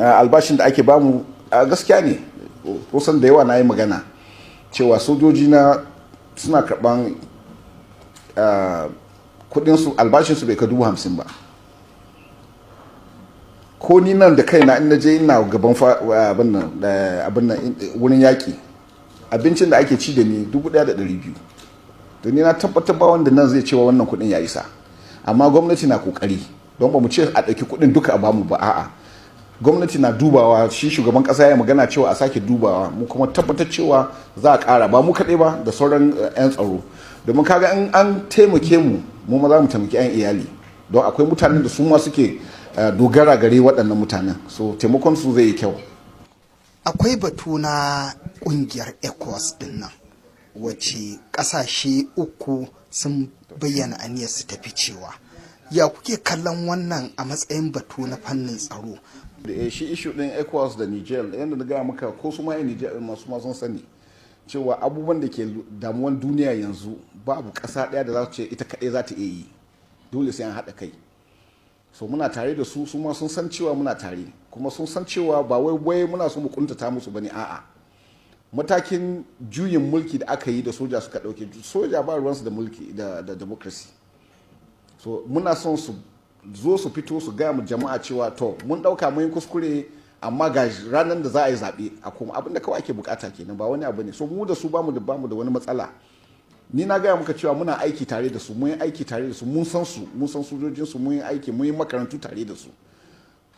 Albashin da ake bamu a gaskiya ne, kusan da yawa na yi magana cewa sojoji na suna karban kudinsu, albashinsu bai ka 50,000 ba. Ko ni nan da kaina, in na je ina gaban abin nan wurin yaƙi, abincin da ake ci da ni 1,200. To, ni na tabbatar ba wanda nan zai cewa wannan kudin ya isa. Amma gwamnati na kokari, don ba mu ce a ɗauki kudin duka a bamu ba, a'a. Gwamnati na dubawa. Shi shugaban kasa ya magana cewa a sake dubawa. Mu kuma tabbatar cewa za a ƙara, ba mu kaɗai ba, da sauran 'yan tsaro, domin kaga in an taimake mu, mu ma za mu taimaki 'yan iyali, don akwai mutanen da su ma suke dogara gare waɗannan mutanen, so taimakon su zai yi kyau. Akwai batu na kungiyar ECOWAS din nan, wacce kasashe uku sun bayyana aniyar su tafi, cewa ya kuke kallon wannan a matsayin batu na fannin tsaro? Da shi issue din ECOWAS da Niger, yadda na gaya maka, ko su ma Niger masu ma sun sani cewa abubuwan da ke damuwan duniya yanzu, babu ƙasa ɗaya da za su ce ita kaɗai za ta iya yi. Dole sai an haɗa kai. So muna tare da su, su ma sun san cewa muna tare, kuma sun san cewa ba wai wai muna so mu kuntata musu bane, a'a. Matakin juyin mulki da aka yi da soja suka ɗauke, soja ba ruwansu da mulki da democracy. So muna son su zo su fito su gaya mu jama'a cewa, to, mun ɗauka mun yi kuskure, amma ga ranar da za a yi zaɓe a kuma. Abin da kawai ake bukata kenan, ba wani abu ne. So mu da su bamu da wani matsala. Ni na gaya muka cewa muna aiki tare da su, mun yi aiki tare da su, mun san su, mun san sojojin su, mun yi aiki, mun yi makarantu tare da su.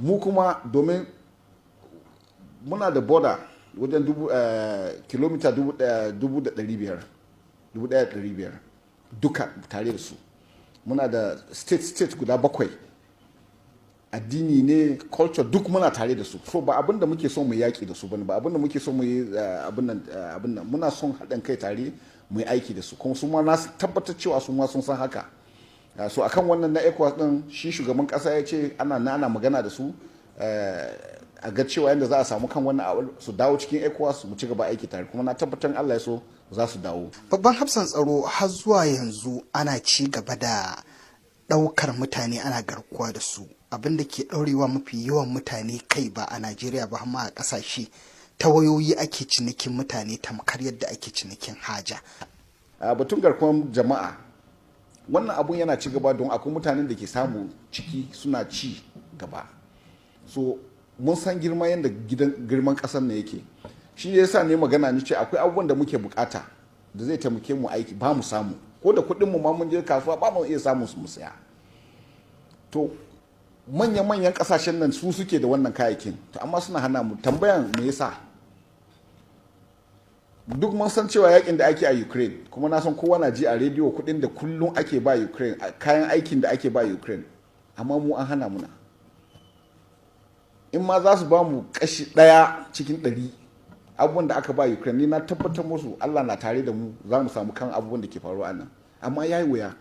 Mu kuma, domin muna da border wajen kilomita 1,500, 1,500 duka tare da su. Muna da state state guda bakwai, addini ne, culture, duk muna tare da su. So ba abin da muke so mu yaƙi da su bane, ba abin da muke so mu yi abin nan. Muna son haɗin kai tare mu yi aiki da su, kuma su ma na tabbatar cewa su ma sun san haka. So akan wannan na ECOWAS din, shi shugaban kasa ya ce ana nana magana da su a ga cewa yadda za a samu kan wannan su dawo cikin ECOWAS, mu ci gaba aiki tare. Kuma na tabbatar Allah ya so za su dawo. Babban hafsan tsaro, har zuwa yanzu ana ci gaba da ɗaukar mutane ana garkuwa da su, abin da ke ɗaurewa mafi yawan mutane kai, ba a Najeriya ba, amma a ƙasashe, ta wayoyi ake cinikin mutane tamkar yadda ake cinikin haja. A batun garkuwar jama'a, wannan abun yana ci gaba, don akwai mutanen da ke samu ciki suna ci gaba. So mun san girma yadda gidan girman kasar ne yake. Shi yasa ne magana ni ce akwai abubuwan da muke bukata da zai taimake mu aiki, ba mu samu. Ko da kuɗin mu ma mun je kasuwa, ba mu iya samun su mu saya. To, manyan-manyan kasashen nan su suke da wannan kayayyakin, to amma suna hana mu. Tambayan, me yasa? Duk mun san cewa yakin da ake a Ukraine, kuma na san kowa na ji a rediyo kuɗin da kullum ake ba Ukraine, kayan aikin da ake ba Ukraine, amma mu an hana muna. In ma za su ba mu kashi 1 cikin 100 abubuwan da aka ba Ukraine, ni na tabbatar musu Allah na tare da mu, za mu samu kan abubuwan da ke faruwa nan. Amma ya yi wuya.